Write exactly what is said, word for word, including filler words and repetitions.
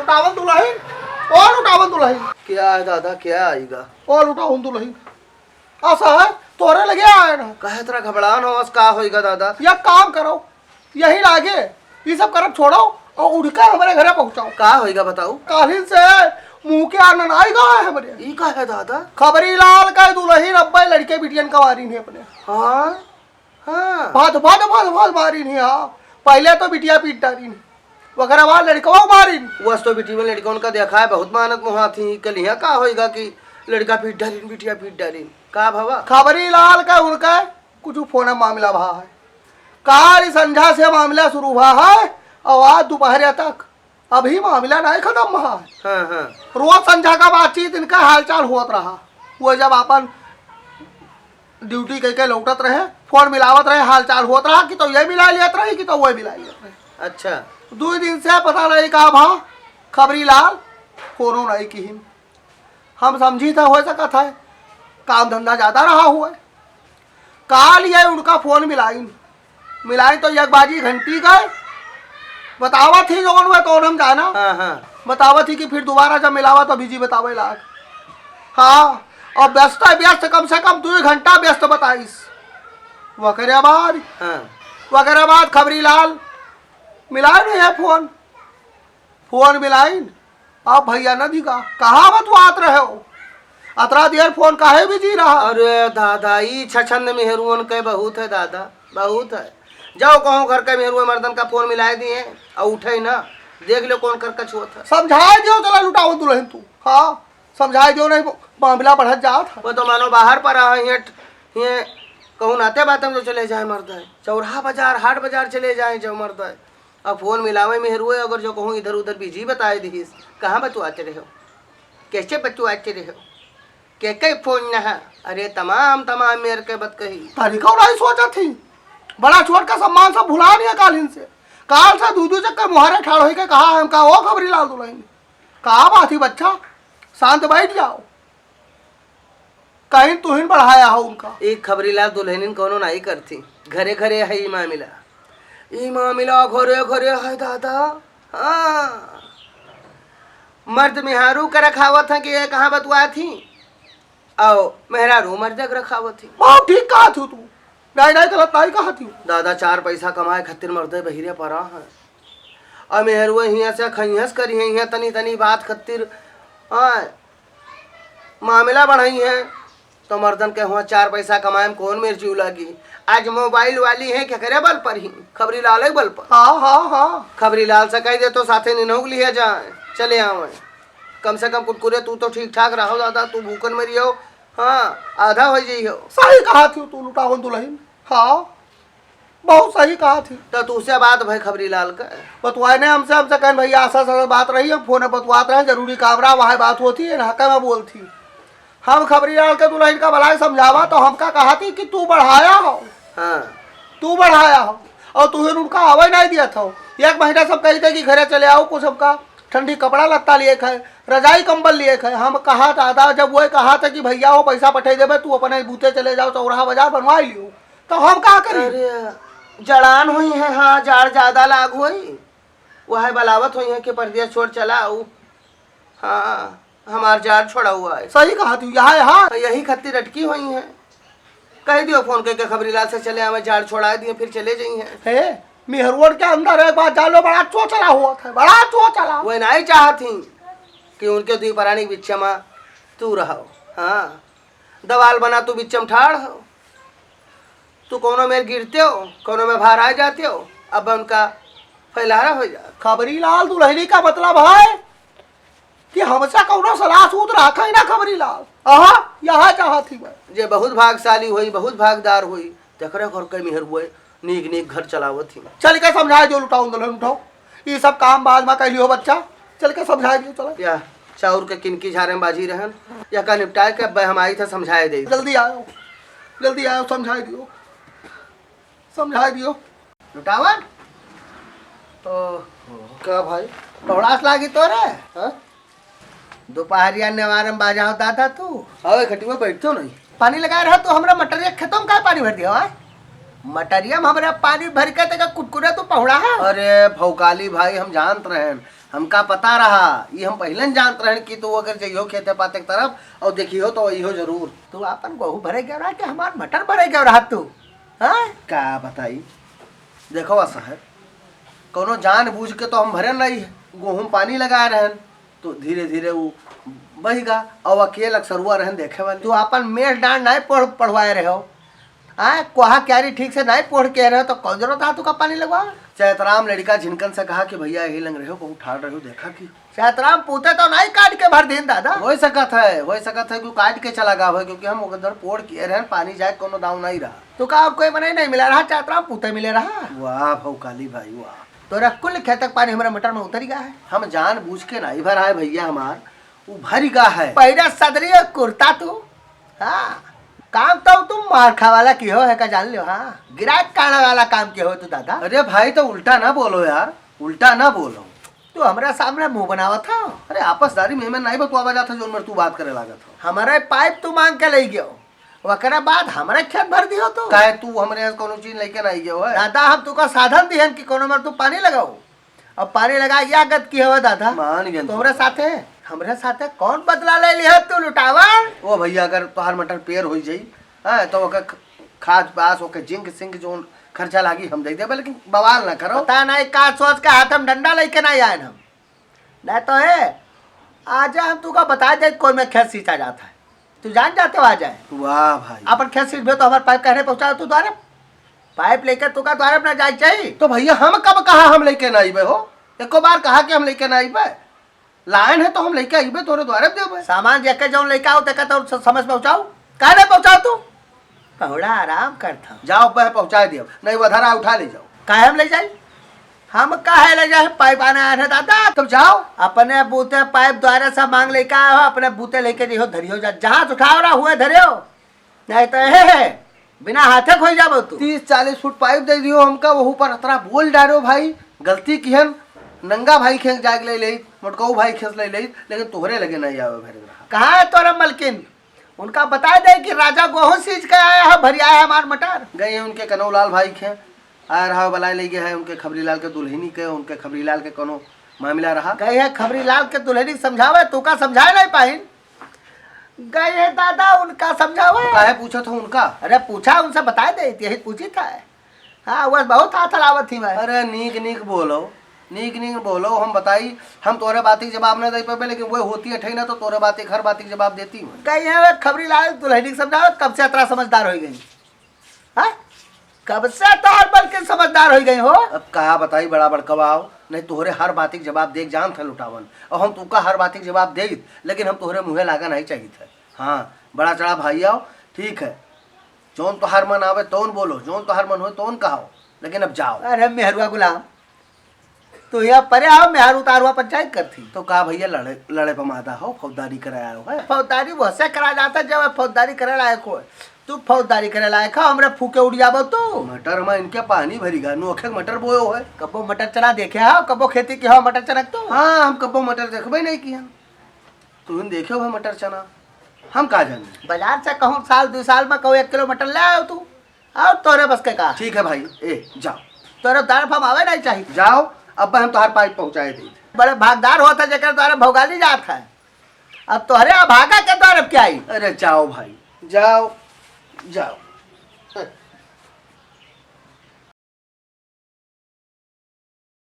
लुटावन दुलहिन, ओ लुटावन दुलहिन। क्या है दादा, क्या आइगा? ओ लुटावन दुलहिन, असा है, तोरे लगे आए ना। काहे तोरा घबड़ान हो, का होइगा दादा? या काम करो, यही लागे, ई सब करब छोड़ो और उठ के हमरे घरे पहुँचाओ। का होइगा बताओ? काल्हिन से मुँह के आनन आइगा है हमरे। ई का है दादा? खबरी लाल का दुलहिन अब्बे लड़के बिटियन का मारिन है अपने। हाँ? हाँ। भाद, भाद, भाद, भाद मारिन ही, हाँ। पहिले तो बिटिया पीट डारिन, ओकरे बाद लड़कवा मारिन। वस तो बिटिया लड़कवन का देखा है, बहुत मानत मुहा थी। कल यहाँ का होइगा कि लड़का पीट डारिन, बिटिया पीट डारिन? का भवा? खबरी लाल का उनका कुछ फोन मामला भा है। काल संझा से मामला शुरू भा है और आज दोपहरिया तक अभी मामला नहीं खत्म भा है। हाँ, हाँ। रोज संझा का बातचीत इनका हालचाल होत रहा। वो जब अपन ड्यूटी कइके लौटत रहे, फोन मिलावत रहे, हालचाल होत रहा कि तो ये मिला लेत रही कि तो वो मिला लेत रही। अच्छा। दुइ दिन से पता नहीं का भा, खबरी लाल फोनो नहीं किहिन। हम समझी था हो सकत है काम धंधा ज्यादा रहा हुआ। काल ये उनका फोन मिलाइन, मिलाइन तो एक बाजी घंटी गए, बतावत ही जौन हुआ तौन हम जाना। हाँ, हाँ। बतावत ही कि फिर दोबारा जब मिलावा तो बिजी बतावे लाग। हाँ, और व्यस्त, व्यस्त कम से कम दुइ घंटा व्यस्त बताइस। वकरे बाद, हाँ। वकरे बाद खबरी लाल मिलाइन है फोन, फोन मिलाइन, अब भैया न दिखा, कहाँ बतुआत रहे हो? अतरा देर फोन काहे बिजी रहा? अरे दादा, ई छछंद मेहरुअन के बहुत है दादा, बहुत है। जाओ कहो घर के मेहरुआ मर्दन का फोन मिलाए दिए और उठे ना, देख लो कौन कर कछुअत है। समझाए दियो, चला लुटाओ दुलहिन तू। हाँ, समझाए दियो, नहीं मामला बढ़त जात है। वो तो मानो बाहर पर रहा है, ये कहूँ नाते बात हम जो चले जाए मर्द है, चौराहा बाजार, हाट बाजार चले जाए जो मर्द है। अब फोन मिलावे मेहरुए, अगर जो कहूँ इधर उधर बिजी बताए दिहिस, कहाँ बतुआते रहो, कैसे बतुआते रहो, के के फोन न है? अरे तमाम तमाम मेर के बत कही। तनिको नहीं सोचत ही, बड़ा छोट का सम्मान सब भुला लिया काल इनसे। काल से दू दू चक्कर मुहारे ठाड़ होई के कहा हम का, ओ खबरी लाल दुलहिन, का बात ही बच्चा, शांत बैठ जाओ। कहीं तुहिन बढ़ाया हो उनका। ई खबरी लाल दुलहिनिन कौनो नाई करती, घरे घरे है ई मामिला। ई मामिला घरे घरे है दादा। हाँ, मर्द मेहरारू के रखावत है कि ये कहाँ बतुआ थी, आओ मेहरारू मर्द के रखावत थी। बहुत ठीक कहा थी तू, नहीं नहीं गलत नहीं कहा थी। दादा चार पैसा कमाए खातिर मर्दे बहिरे परा है, और मेहरुए हियाँ से खइहस करी है, हियाँ तनी तनी बात खातिर। हाँ, मामला बढ़ई है तो मर्दन के हुआ चार पैसा कमाए में कौन मेर जीव लागी। आज मोबाइल वाली है, केकरे बल पर ही? खबरी लाल के बल पर। हाँ, हाँ, हाँ। खबरी लाल से कह दे तो साथे निनहुक लिहे जाए, चले आवे। कम से कम कुरकुरे तू तो ठीक ठाक रहो दादा, तू भूखन मरियो। हाँ, आधा हो जाइयो। सही कहा थी तू लुटावन दुलहिन। हाँ, बहुत सही कहा थी। तो तुझसे बात भाई खबरी लाल का? बतवाए ने हमसे, हमसे कहन भैया ऐसा ऐसा बात रही, हम फोन पे बतवात रहे, जरूरी काम रहा, वहाँ बात होती है ना, हक में बोलती। हम खबरी लाल के दुलहिन का भलाई समझावा तो हमका कहा थी कि तू बढ़ाया हो। हाँ। तू बढ़ाया हो और तू ही उनका आवे नहीं दिया था। एक महीना सब कही थे कि घरे चले आओ, कुछ हमका ठंडी कपड़ा लत्ता लिए खाए, रजाई कंबल लिए खाए। हम कहा दादा, जब वो कहा था कि भैया वो पैसा पठे देबे, तू अपने बूते चले जाओ, चौराहा बाजार बनवा लियो, तो हम का करी? अरे, जड़ान हुई है, हाँ, जाड़ ज्यादा लाग हुई, वह बलावत हुई है कि परदेस छोड़ चला आऊ। हाँ, हमार जाड़ छोड़ा हुआ है। सही कहा तू, यहाँ, यहाँ। यही खत्ती रटकी हुई है। कह दियो फोन करके खबरी लाल से चले आवे, जाड़ छोड़ा दिए, फिर चले जाई हैं। हे, मेहरुअन के अंदर एक बात जान लो, बड़ा चोचला हुआ था, बड़ा चोचला। वह नहीं चाहती कि उनके दुई परानी के बिच्चे में तू रहो। हाँ, दवाल बना तू बिच्चे में ठाड़ हो। तू कौनो में गिरते हो, कौनो में भार आ जाते हो, अब उनका फैलारा हो जा। खबरी लाल दुलहिनी का मतलब है कि हमसे कौनो सलाह सूत रखा ही ना खबरी लाल। आहा, यहाँ चाहत ही मैं। जे बहुत भागशाली होई, बहुत भागदार होई, तेकरे घर के मेहरुए नीक नीक घर चलावत ही। चल के समझाए दियो लुटाओ दुलहिन उठाओ, ये सब काम बाद में कैली हो बच्चा, चल के समझाए दियो, चला। या चाउर के किनकी झारे में बाजी रहन, या का निपटाए के अब हम आई था समझाए दे। जल्दी आयो, जल्दी आयो, समझाए दियो, समझाए दियो। लुटावन? ओहो। का भाई? पौड़ास लागी तोरे? हाँ? दोपहरिया नेवारम बाजा हो दादा तू? अबे खटिया बैठतो नहीं। पानी लगाए रहा तो हमरा मटरिया खेतों में काहे पानी भर दिया, हाँ? मटरिया में हमरा पानी भर के तेका कुटकुटा तू पहुड़ा है। अरे भौकाली भाई, हम जानत रहन, हमका पता रहा, ई हम पहिले न जानत रहन कि तू अगर जइहो खेते पाते के तरफ और देखिहो तो अइहो जरूर। तू आपन गोहूँ भरे गयो रहा कि हमार मटर भरे गयो रहा तू? हाँ? का बताई, देखो साहब, कौनो जान बूझ के तो हम भरे नहीं, गोहूँ पानी लगाए रहन, तो धीरे धीरे उ बहिगा। और अकेल अक्सरुआ रहन देखे वाले। तू आपन मेष डांड नहीं पढ़ पढ़वाए रहे हो। हाँ, कोहा क्यारी ठीक से नहीं पढ़ के रहे हो तो कौन जरूरत है तुका पानी लगवा? चैतराम लड़का झिनकन से कहा कि भैया यही लंग रहे हो, कहूँ ठाड़ रहे हो, देखा कि चैतराम पूते तो नहीं काट के भर दिन दादा। हो सकत है, हो सकत है कि काट के चला गया हो, क्योंकि हम उधर पोड़ किए रहन, पानी जाए कोनो दाव नहीं रहा। तो का और कोई मनई नहीं मिला रहा, चैतराम पूते मिले रहा? वाह भौकाली भाई वाह। तोरा कुल खेतक पानी हमरा मटर में उतरी गया है। हम जान बूझ के नहीं भरा है भैया हमार, उ भरी गया है। पहिरा सदरी और कुर्ता तू। हाँ, काम तो तू मार खावाला की हो है का जान लियो। हाँ, गिराक काढ़े वाला काम के हो तू दादा। अरे भाई, तो उल्टा ना बोलो यार, उल्टा ना बोलो। तू हमरा सामने मुंह बनावत हो। अरे, आपसदारी में हमें नहीं बतुआवा जात है, जोन मर तू बात करे लागत हो। हमारे पाइप तू मांग के ले गयो, ओकरा बाद हमरे खेत भर दियो तू। काहे, तू हमरे यहाँ कोनो चीज लेके नहीं गयो है? दादा, हम तुका साधन दिहन कि कोनो मर तू पानी लगाओ, अब पानी लगा यह गत की हवा दादा। मान गया तू। तोहरे साथे, हमरे साथे कौन बदला ले लिया तू लुटावन? ओ भैया, अगर तोहार मटर पेर हो जाई, हाँ, तो ओके ख-, खाद पास, ओके जिंक सिंक जोन खर्चा लागी हम दे देबे, लेकिन बवाल ना करो। पता नहीं का सोच के हाथ में डंडा लेके ना आए हम। नहीं तो है, आज हम तुका बता दे कौन में खेत सींचा जाता है। तू जान जाते हो आ जाए। वाह भाई। अपन खेत सींचबे तो हमारे पाइप कहने पहुंचा तू द्वारे। पाइप लेके तुका द्वारे ना जाए चाहिए। तो भैया हम कब कहा हम लेके ना आईबे हो? एको बार कहा कि हम लेके ना आईबे? लाइन है तो हम लेके आईबे, तोरे द्वारे देबे। सामान जेके जौन लेके आओ, तेका तो स-, समझ पहुंचाओ। काहे नहीं पहुंचाओ तू? पहुड़ा आराम करता। जाओ, बह पहुंचा दियो, नहीं वो धरा उठा ले जाओ। काहे हम ले जाई? हम काहे ले जाए? पाइप आने आए हैं दादा। तब जाओ। अपने बूते पाइप द्वारे से मांग लेके आए हो, अपने बूते लेके जइहो धरियो जा, जहाँ से उठाओ रहा हुए धरियो, नहीं तो हे, हे, बिना हाथे खोई जाबो तू। तीस चालीस फुट पाइप दे दियो हमका, वहू पर अतरा बोल डारो भाई, गलती किहन, नंगा भाई खेस जाग ले लेइत, मोटकऊ भाई खेस ले लेइत, लेकिन तोहरे लगे नहीं आवे भरे रहा। कहाँ है तोरा मलकिन? उनका बता दे कि राजा गोहूं सींच के आया है, भरिया है हमार मटर। गए हैं उनके कनौलाल भाई खे, आया रहा बलाए ले गए हैं उनके खबरीलाल के दुल्हनी के, उनके खबरीलाल के कोनो मामला रहा। गए हैं खबरीलाल के दुल्हनी के समझावे, तू का समझाए नहीं पाइन? गए हैं दादा उनका समझावे। काहे पूछत हो उनका? अरे पूछा उनसे, बता दे, यही पूछी था। हाँ, वह बहुत हाथ हलावत ही मैं। अरे नीक नीक बोलो, नीक नीक बोलो, हम बताई, हम तोरे बाती के जवाब ना दे पाबे, लेकिन वह होती है ठई ना तो तोरे बाती, हर बाती के जवाब देती हूँ। गई है वे खबरीलाल दुल्हनी के समझावे, कब से अतरा समझदार हो गई? हाँ? कब से तोहर बल के समझदार हो गई हो? अब का बताई बड़ा बड़कवाओ, नहीं तोहरे हर बाती के जवाब देख जानत है लुटावन, और हम तुका हर बाती के जवाब देइत, लेकिन हम तोहरे मुँहे लागा नहीं चाहिए थे। हाँ, बड़ा चढ़ा भाई आओ, ठीक है, जौन तोहार मन आवे तौन बोलो, जौन तोहार मन हो तौन कहो, लेकिन अब जाओ। अरे मेहरुआ गुलाम, तू यहाँ परे आओ, मेहर उतारुआ पंचायत करती। तो का भैया लड़े, लड़े पर मादा हो, फौजदारी करे आयो है? फौजदारी वैसे करा जाता जब फौजदारी करे लायक हो। तू फौजदारी करे लायक हो, हमरे फूके उड़ जाबो तू। मटर में इनके पानी भरी गा, नोखे के मटर बोयो है। कब्बो मटर चना देखे हो, कब्बो खेती की हो मटर चना के तू? हाँ, हम कब्बो मटर देखबे नहीं किया। तू ही देखे हो मटर चना, हम का जाने। बाजार से कहूँ साल दो साल में कहूँ एक किलो मटर ले आओ तू, और तोरे बस के का। ठीक है भाई, ए, जाओ। तोरे दार फम आवे नहीं चाहिए। जाओ, अब हम तोहार पाइप पहुँचाए दे। बड़े भागदार होता जेकर द्वारे भोगाली जात है, अब तोहरे अभागा के द्वारे अब क्या आई? अरे जाओ भाई, जाओ, जाओ।